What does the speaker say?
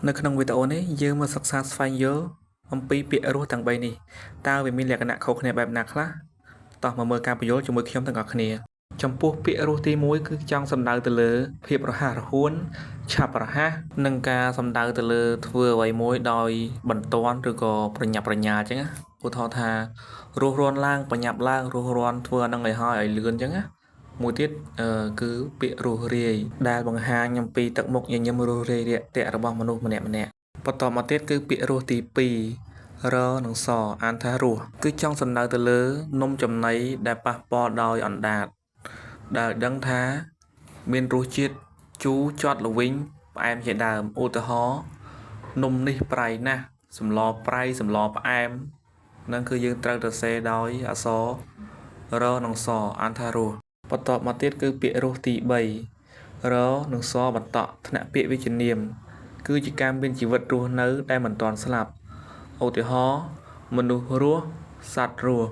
នៅក្នុងវីដេអូនេះយើងមកសិក្សាស្វែងយល់អំពីពាក្យរសទាំង3នេះតើវាមានលក្ខណៈខុសគ្នាបែបណាខ្លះតោះមកមើលការពន្យល់ជាមួយខ្ញុំទាំងអស់គ្នាចំពោះពាក្យរសទី1គឺចង់សំដៅទៅលើភាពរហ័សរហួនឆាប់រហ័សនិងការសំដៅទៅលើធ្វើអ្វីមួយដោយបន្ទាន់ឬក៏ប្រញាប់ប្រញាល់អញ្ចឹងណាឧទាហរណ៍ថារស់រាន់ឡើងប្រញាប់ឡើងរស់រាន់ធ្វើអានឹងឲ្យហើយឲ្យលឿនអញ្ចឹងណាមួយទៀតគឺពាក្យរស់រាយដែលបង្ហាញអំពីទឹកមុខញញឹមរស់រាយរាក់ទាក់របស់មនុស្សម្នាក់ៗបន្តមកទៀតគឺពាក្យរសទី2រនិងសអានថារសគឺចង់សំដៅទៅលើនំចំណីដែលប៉ះពាល់ដោយអណ្ដាតដែលដឹងថាមានរសជាតិជូរចត់ល្វីងផ្អែមជាដើមឧទាហរណ៍នំនេះប្រៃណាស់សម្លប្រៃសម្លផ្អែមនឹងគឺយើងត្រូវទៅសេដោយអក្សររនិងសអានថារសបន្ទាប់មកទៀតគឺពាក្យរសទី3រនិងសបន្តថ្នាក់ពាក្យវិជ្ជនាមគឺជាការមានជីវិតរស់នៅដែលមិនទាន់ស្លាប់ឧទាហរណ៍មនុស្សរស់សត្វរស់